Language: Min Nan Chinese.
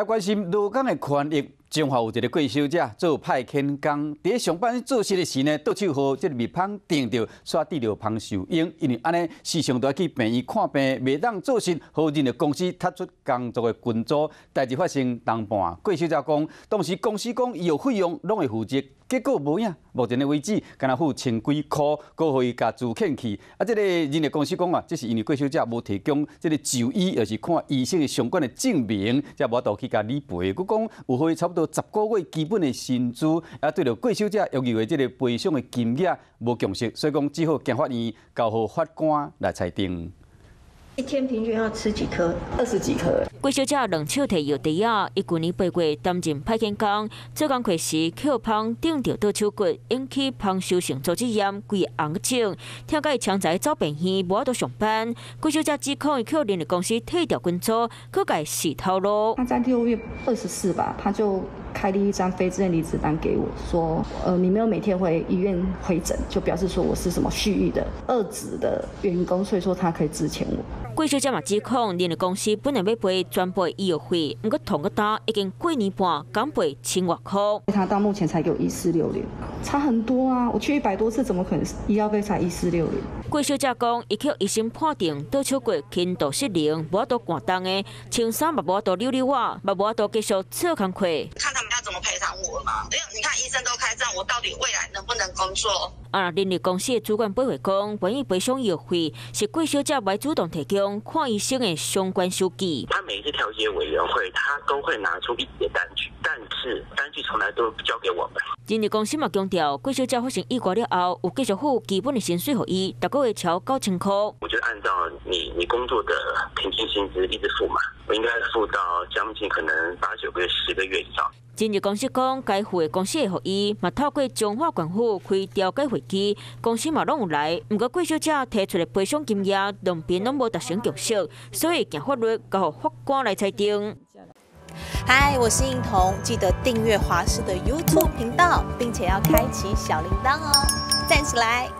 來關心勞工的權益。彰化有一个郭小姐做派遣工，佇咧上班做事的時呢，倒手予這个蜜蜂叮著，煞得著蜂受蠅，因為按呢時常都愛去病院看病，袂當做事，予人力公司踢出工作的群組。代誌發生當半，郭小姐講，當時公司講醫藥費用攏會負責，結果無影，目前的為止，干焦付千幾箍，閣予伊共資遣去。啊，這个人力公司講啊，這是因為郭小姐無提供這个就醫，抑是看醫生的相關的證明，才無法度去共理賠。閣講有予伊差不多10個月基本的薪資，啊，對著郭小姐要求的這个賠償的金額無共識，所以講只好經法院交予法官來裁定。一天平均要吃幾顆？ 20幾顆。郭小姐兩手提藥滴仔，伊舊年8月擔任派遣工，做工課時予蜂叮著倒手骨，引起蜂受性組織炎，規個紅腫，疼甲伊槍在走病院，無法度上班。郭小姐指控伊予人力公司退掉群組，閣共伊洗頭路。他在6月24吧，他就開立一張非自願離職單給我，說，你沒有每天回醫院回診，就表示說我是什麼蓄意的惡質的員工，所以說他可以資遣我。郭小姐嘛指控，人力公司本來欲賠全部醫藥費，毋過拖閣今已經過年半，敢賠千外箍。他到目前才給我1460，差很多啊！我去100多次，怎麼可能醫藥費才一四六零？郭小姐講，伊予醫生判定倒手骨輕度失能，無法度搬重的，穿衫嘛無法度扭扭仔，嘛無法度繼續做工課。看他們要怎麼賠償我嘛？因為你看醫生都開這樣，我到底未來能不能工作？啊，人力公司的主管回話講，關於賠償醫藥費是郭小姐欲主動提供看醫生的相關收據。他每一次調解委員會，他都會拿出一疊單據，但是單據從來都不交給我們。人力公司嘛強調，郭小姐發生意外了後，有繼續付基本的薪水予伊，逐個月超9000箍。我就按照你工作的平均薪資一直付嘛，我應該付到將近可能8、9個月、10個月以上。人力公司講，該付的公司會予伊，嘛透過彰化縣府開調解會議，公司嘛攏有來。毋過郭小姐提出的賠償金額，兩邊攏無達成共識，所以經法律交予法官來裁定。嗨，我是應彤，記得訂閱華視的 YouTube 頻道，並且要開啟小鈴鐺哦，讚起來！